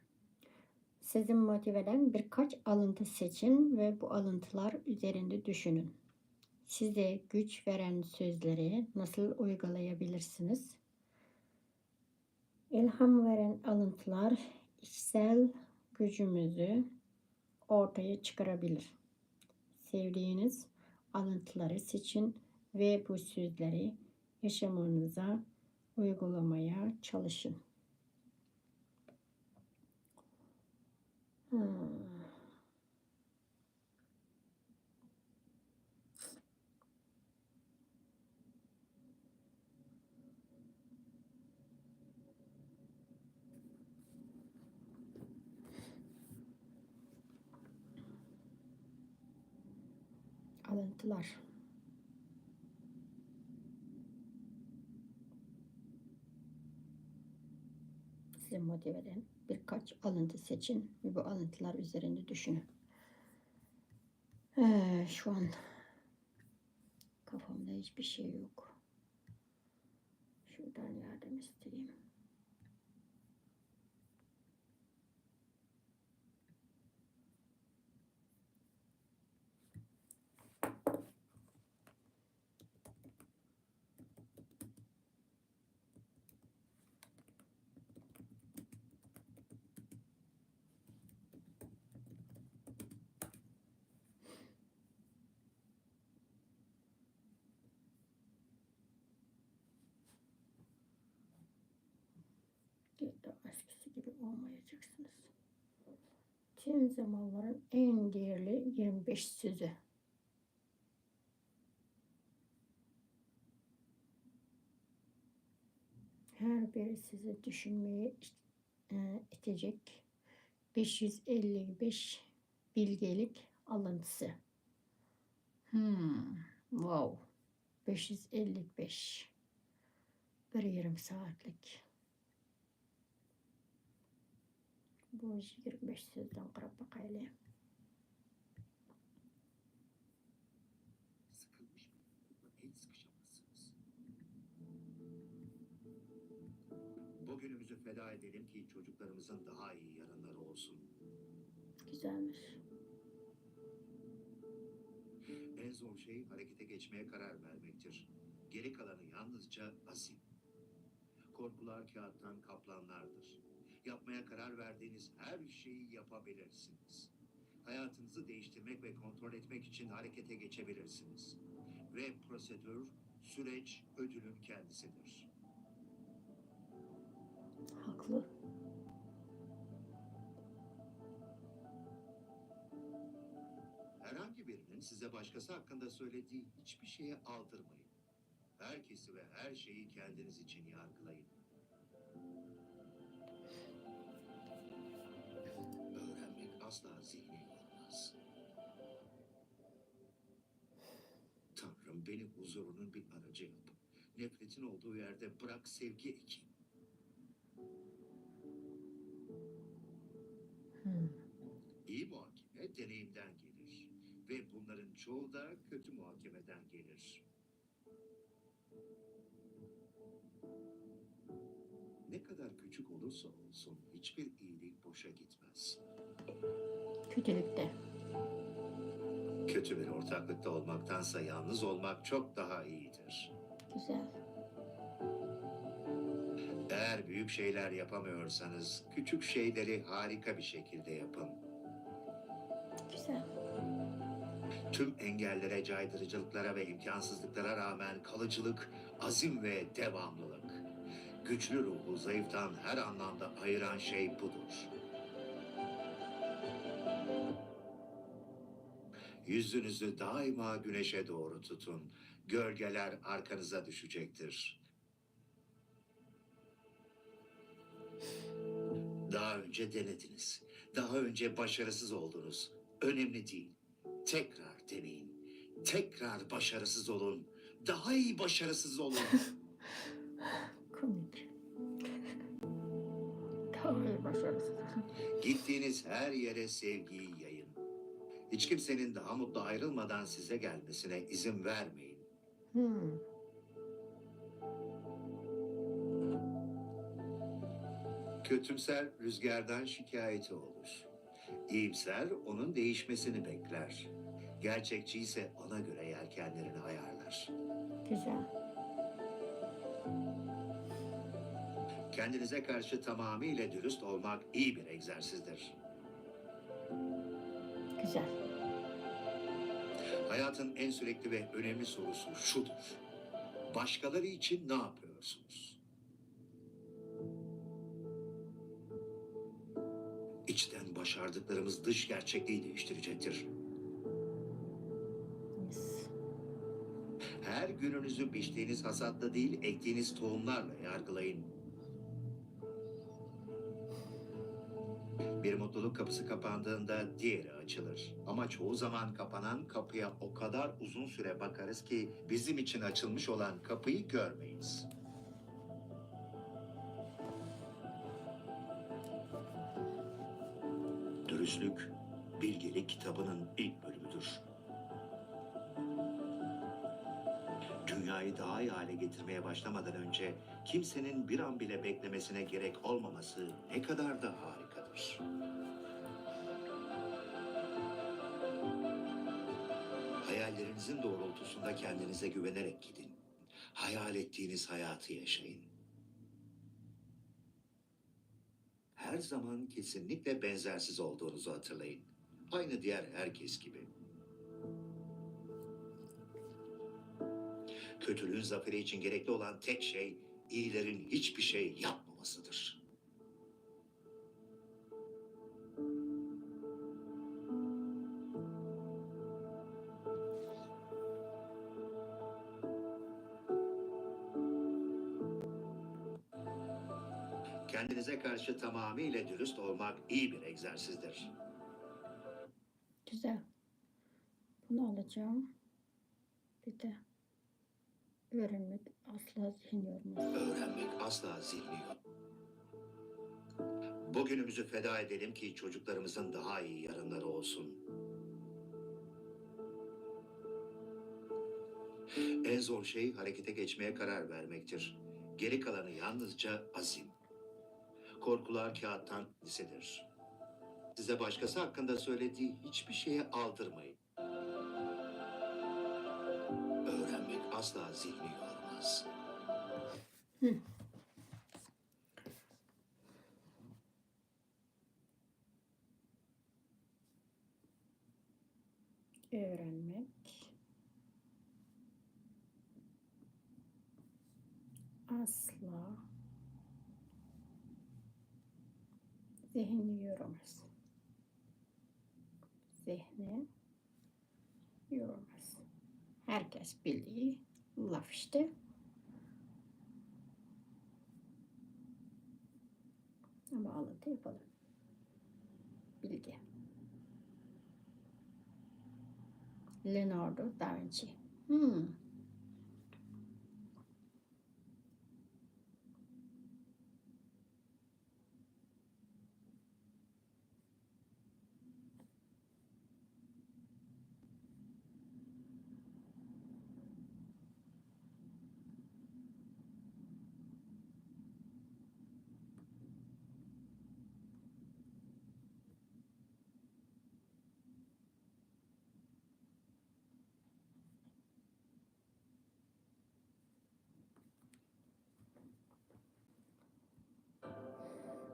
Sizi motive eden birkaç alıntı seçin ve bu alıntılar üzerinde düşünün. Size güç veren sözleri nasıl uygulayabilirsiniz? İlham veren alıntılar içsel gücümüzü ortaya çıkarabilir. Sevdiğiniz alıntıları seçin ve bu sözleri yaşamanıza uygulamaya çalışın. Hmm. Alıntılar. Sizi motive eden birkaç alıntı seçin ve bu alıntılar üzerinde düşünün. Ee, şu an kafamda hiçbir şey yok. Şuradan yardım isteyeyim. Geri eskisi gibi olmayacaksınız. Tüm zamanların en değerli yirmi beş sözü. Her biri sizi düşünmeye it-, e, itecek. Beş yüz elli beş bilgelik alıntısı. Hmm, wow. Beş yüz elli beş. Bir yarım saatlik. Bu yigirma beş sözden qarab baqayli. Sıkılmış mı? El sıkışamazsınız. Bugünümüzü feda edelim ki çocuklarımızın daha iyi yarınları olsun. Güzelmiş. En zor şey harekete geçmeye karar vermektir. Geri kalanı yalnızca azim. Korkular kağıttan kaplanlardır. Yapmaya karar verdiğiniz her şeyi yapabilirsiniz. Hayatınızı değiştirmek ve kontrol etmek için harekete geçebilirsiniz. Ve prosedür, süreç ödülün kendisidir. Haklı. Herhangi birinin size başkası hakkında söylediği hiçbir şeye aldırmayın. Herkesi ve her şeyi kendiniz için yargılayın. Öğrenmek asla zihni yormaz. Tanrım, beni huzurunun bir aracı yap. Nefretin olduğu yerde bırak sevgi ekeyim. Hmm. İyi muhakeme deneyimden gelir. Ve bunların çoğu da kötü muhakemeden gelir. Ne kadar küçük olursa olsun hiçbir iyilik boşa gitmez. Kötülükte. Kötü bir ortaklıkta olmaktansa yalnız olmak çok daha iyidir. Güzel. Eğer büyük şeyler yapamıyorsanız, küçük şeyleri harika bir şekilde yapın. Güzel. Tüm engellere, caydırıcılıklara ve imkansızlıklara rağmen kalıcılık, azim ve devamlılık. Güçlü ruhu zayıftan her anlamda ayıran şey budur. Yüzünüzü daima güneşe doğru tutun. Gölgeler arkanıza düşecektir. Daha önce denediniz. Daha önce başarısız oldunuz. Önemli değil. Tekrar deneyin. Tekrar başarısız olun. Daha iyi başarısız olun. Komik. Daha iyi başarısız. Gittiğiniz her yere sevgiyi yayın. Hiç kimsenin daha mutlu ayrılmadan size gelmesine izin vermeyin. Hmm. Kötümser rüzgardan şikayeti olur. İyimser onun değişmesini bekler. Gerçekçi ise ona göre yelkenlerini ayarlar. Güzel. Kendinize karşı tamamıyla dürüst olmak iyi bir egzersizdir. Güzel. Hayatın en sürekli ve önemli sorusu şudur. Başkaları için ne yapıyorsunuz? İçten başardıklarımız dış gerçekliği değiştirecektir. Yes. Her gününüzü biçtiğiniz hasatla değil, ektiğiniz tohumlarla yargılayın. Bir mutluluk kapısı kapandığında diğeri açılır. Ama çoğu zaman kapanan kapıya o kadar uzun süre bakarız ki bizim için açılmış olan kapıyı görmeyiz. Dürüstlük, bilgelik kitabının ilk bölümüdür. Dünyayı daha iyi hale getirmeye başlamadan önce kimsenin bir an bile beklemesine gerek olmaması ne kadar da harikadır. Hayallerinizin doğrultusunda kendinize güvenerek gidin. Hayal ettiğiniz hayatı yaşayın. Her zaman kesinlikle benzersiz olduğunuzu hatırlayın. Aynı diğer herkes gibi. Kötülüğün zaferi için gerekli olan tek şey iyilerin hiçbir şey yapmamasıdır. Kendinize karşı tamamıyla dürüst olmak iyi bir egzersizdir. Güzel. Bunu alacağım. Bir de öğrenmek asla zihin yormaz. Öğrenmek asla zihni yok. Bugünümüzü feda edelim ki çocuklarımızın daha iyi yarınları olsun. En zor şey harekete geçmeye karar vermektir. Geri kalanı yalnızca azim. Korkular kağıttan kendisidir. Size başkası hakkında söylediği hiçbir şeye aldırmayın. Öğrenmek asla zihni yormaz. Öğrenmek asla zihni yormaz. Zihni yormaz. Herkes bildiği laf işte. Ama alıntı yapalım. Bilgi. Leonardo da Vinci. Hmm.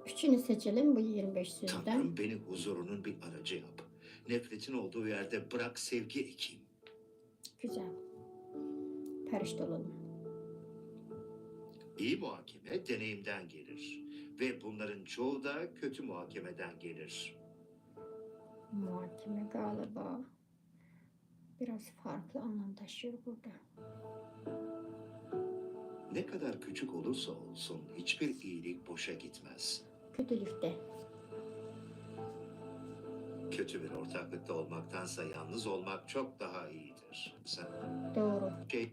Üçünü seçelim bu yirmi beş sözden. Tanrım, beni huzurunun bir aracı yap. Nefretin olduğu yerde bırak sevgi ekeyim. Güzel. Perişte olalım. İyi muhakeme deneyimden gelir. Ve bunların çoğu da kötü muhakemeden gelir. Muhakeme galiba biraz farklı anlam taşıyor burada. Ne kadar küçük olursa olsun hiçbir iyilik boşa gitmez. Kötülükte. Kötü bir ortaklıkta olmaktansa yalnız olmak çok daha iyidir. Sen Doğru. şey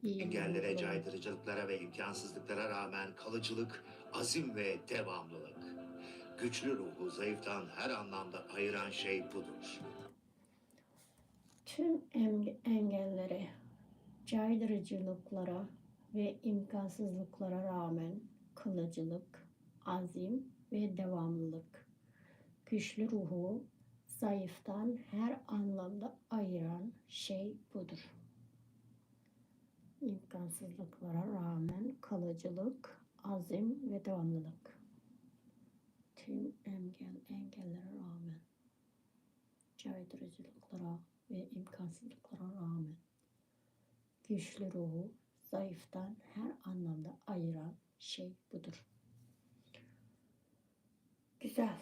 İyi Engellere, yolculuk. Caydırıcılıklara ve imkansızlıklara rağmen kalıcılık, azim ve devamlılık. Güçlü ruhu zayıftan her anlamda ayıran şey budur. Tüm em- engellere, caydırıcılıklara ve imkansızlıklara rağmen kalıcılık, azim ve devamlılık. Güçlü ruhu zayıftan her anlamda ayıran şey budur. İmkansızlıklara rağmen kalıcılık, azim ve devamlılık. Tüm engel, engellere rağmen, caydırıcılıklara ve imkansızlıklara rağmen güçlü ruhu zayıftan her anlamda ayıran şey budur. Güzel.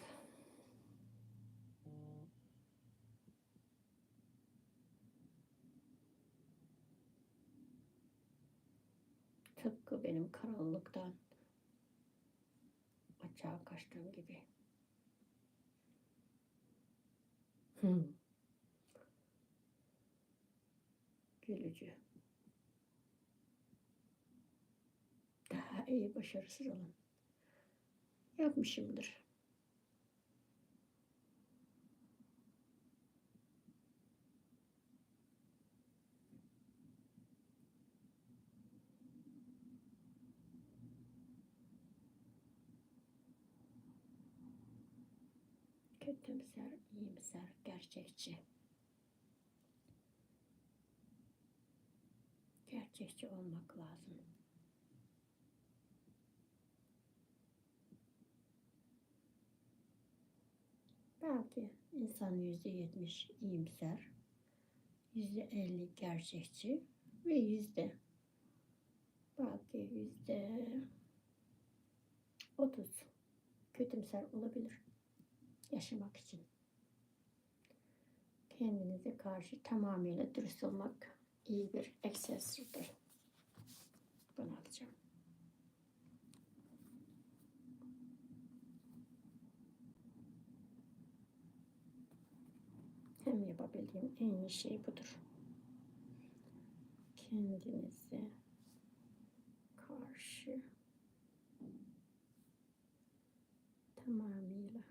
Tıpkı benim karanlıktan açığa kaçtığım gibi. Hmm. Gülücü. Daha iyi başarısız olun. Yapmışımdır. Kötümser, iyimser, gerçekçi. Gerçekçi olmak lazım. Belki insan yüzde yetmiş iyimser, yüzde elli gerçekçi ve yüzde, belki yüzde otuz kötümser olabilir yaşamak için. Kendinize karşı tamamıyla dürüst olmak iyi bir egzersizdir. Bunu alacağım. Hem yapabildiğim en iyi şey budur. Kendinize karşı tamamıyla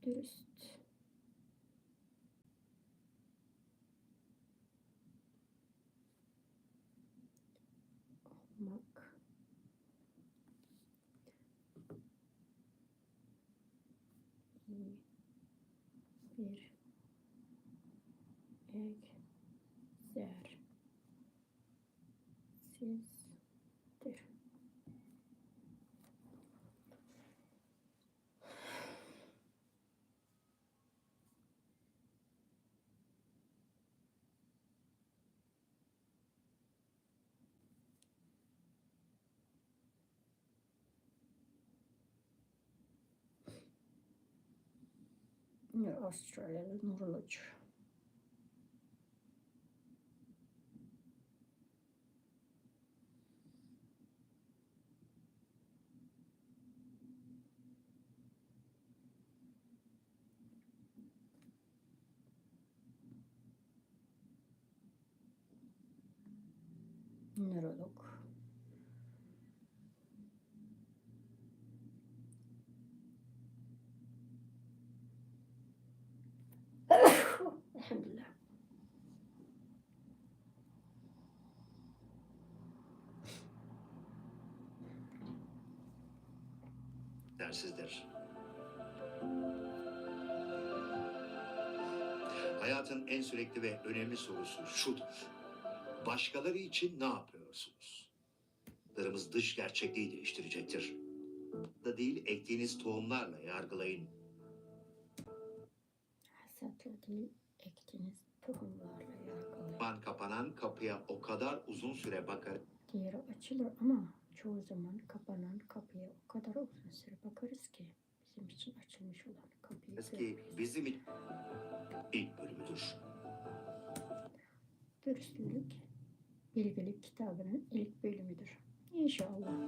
dürüst olmak iyi bir egzersizdir. Australiyalı Nuruluç. Nörolog. Elhamdülillah. Sizdir. Hayatın en sürekli ve önemli sorusu şudur. Başkaları için ne yapıyorsunuz? Dış gerçekliği değiştirecektir. Da değil, ektiğiniz tohumlarla yargılayın. Hasatla değil, ektiğiniz tohumlarla yargılayın. Kapanan kapıya o kadar uzun süre bakar. Diğeri açılır ama çoğu zaman kapanan kapıya o kadar uzun süre bakarız ki bizim için açılmış olan kapıyı görmeyiz. Bizim ilk bölümüdür. Dürüstlük bilgelik kitabının ilk bölümüdür. İnşallah.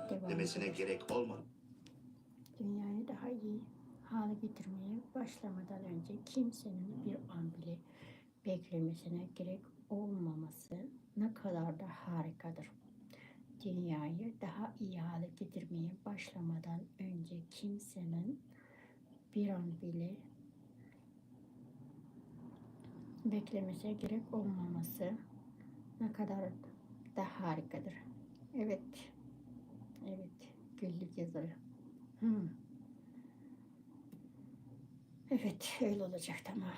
Devam demesine ederiz. Gerek olmadı. Dünyayı daha iyi hale getirmeye başlamadan önce kimsenin bir an bile beklemesine gerek olmaması ne kadar da harikadır. Dünyayı daha iyi hale getirmeye başlamadan önce kimsenin bir an bile Beklemese gerek olmaması ne kadar da harikadır. Evet. Evet. Güllük yazarı. Hmm. Evet, öyle olacak, tamam.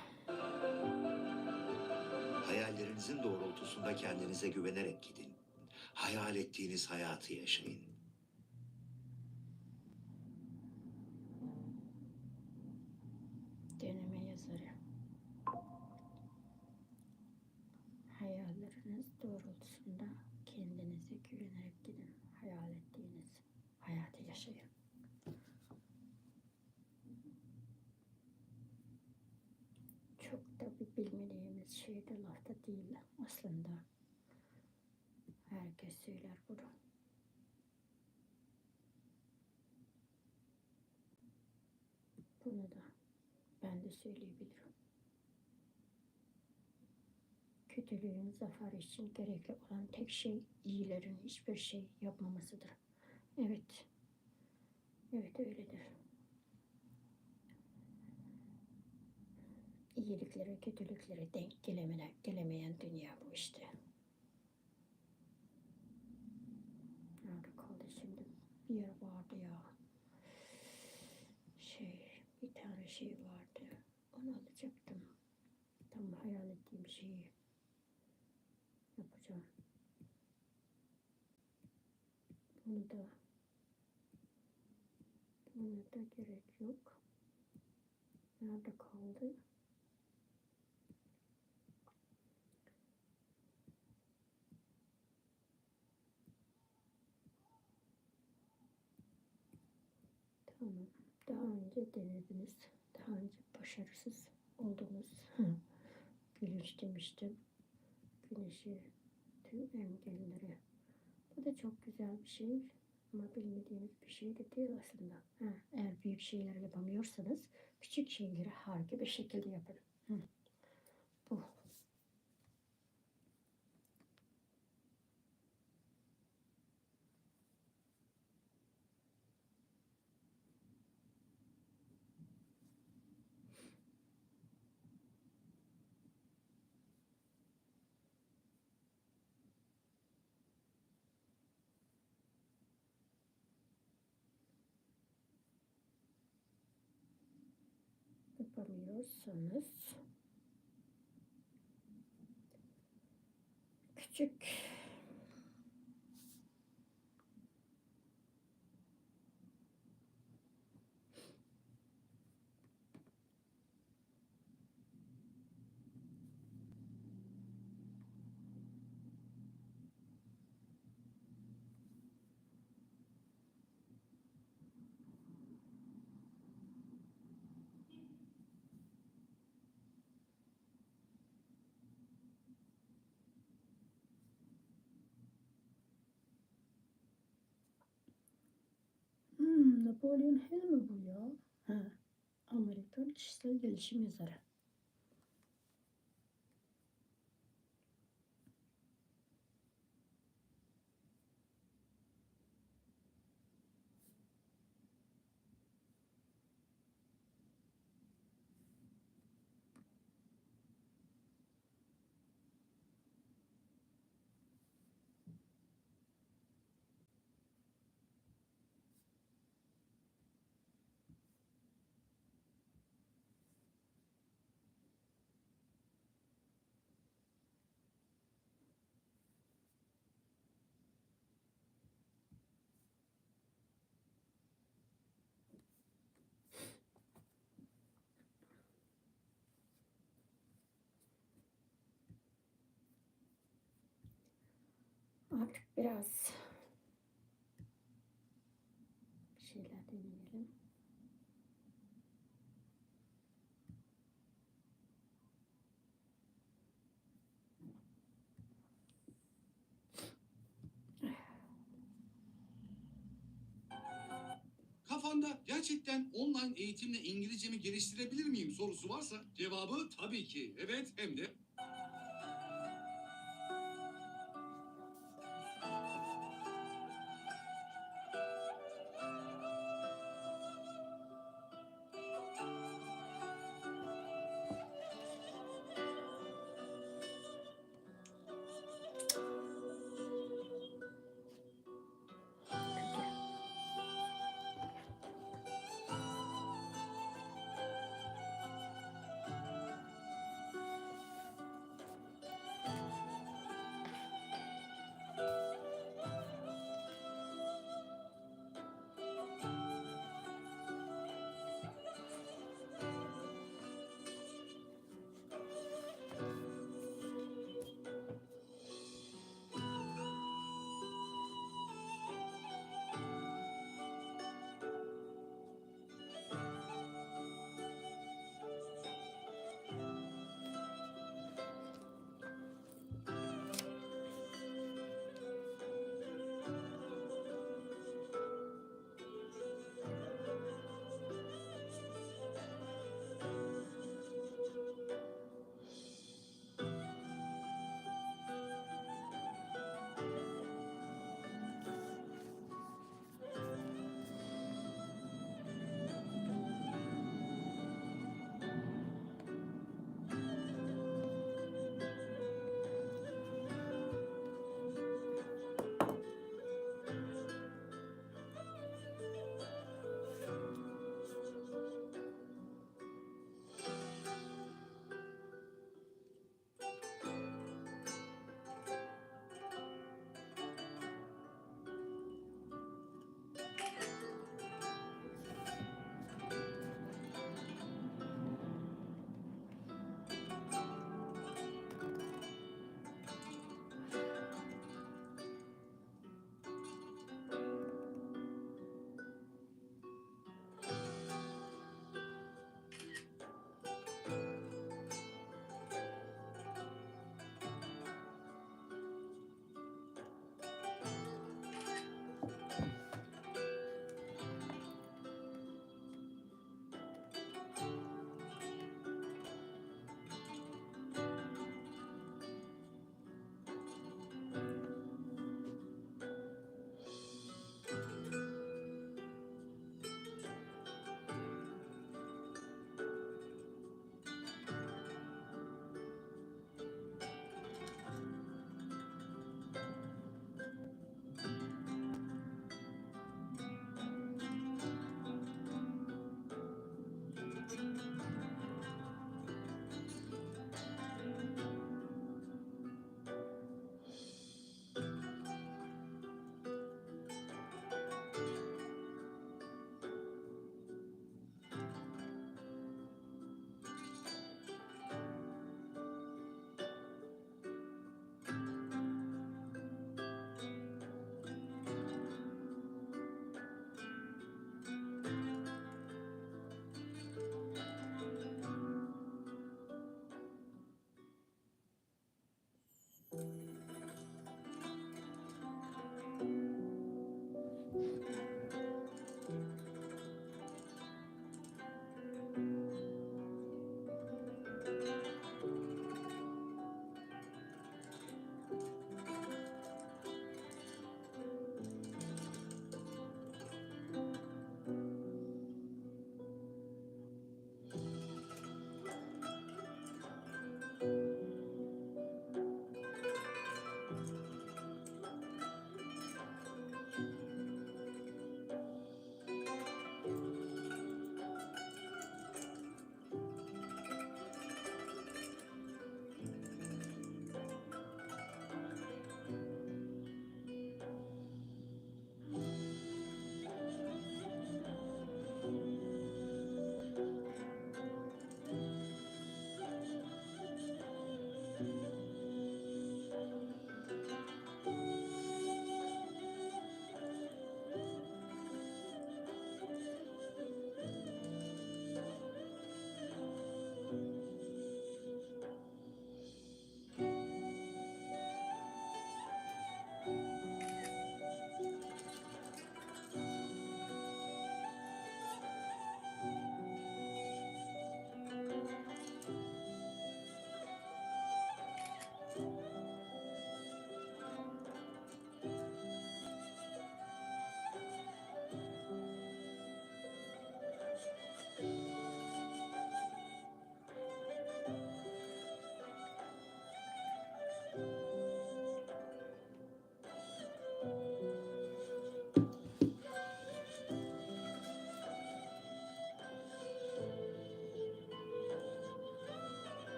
Hayallerinizin doğrultusunda kendinize güvenerek gidin. Hayal ettiğiniz hayatı yaşayın. Deneme yazarı. Hayalleriniz doğrultusunda kendinize güvenerek gidin. Hayal ettiğiniz hayatı yaşayın. Çok da bir bilmediğimiz şey de lafta değil aslında. Herkes söyler bunu. Bunu da ben de söyleyebilirim. Kötülüğün zafer için gerekli olan tek şey iyilerin hiçbir şey yapmamasıdır. Evet. Evet, öyledir. İyiliklere, kötülüklere denk gelemeden, gelemeyen dünya bu işte. Nerede kaldı şimdi? Bir yer vardı ya. Şey, bir tane şey vardı. Onu alacaktım. Tam hayal ettiğim şeyi yapacağım. Bunu da, bunu da gerek yok. Nerede kaldı? Tamam. Daha önce denediniz. Daha önce başarısız oldunuz. Gülünç demiştim. Güneşi, tüm engelleri. Bu da çok güzel bir şey. Ama bilmediğimiz bir şey de değil aslında. Ha, eğer büyük şeyler yapamıyorsanız küçük şeyleri harika bir şekilde yapın. Hı. Bu. Yapamıyorsanız küçük. Hmm, Napoleon Hill mi bu ya? Ha, Amerikan kişisel gelişim yazarı. Artık biraz bir şeyler deneyelim. Kafanda gerçekten online eğitimle İngilizcemi geliştirebilir miyim sorusu varsa cevabı tabii ki evet hem de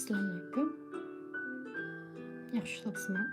ئەسسالامۇئەلەيكۇم. ياخشى ئۇخلاپسىزمۇ؟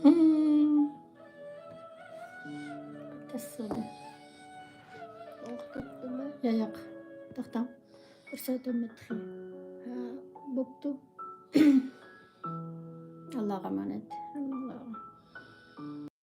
مم. تەس بولدى. ۋاقىت ئۆتتىمۇ؟ يا، ياق. توختاڭ. بىر سائەت ئۆتمەپتۇ. ھە، بوپتۇ. ئاللاغا ئامانەت.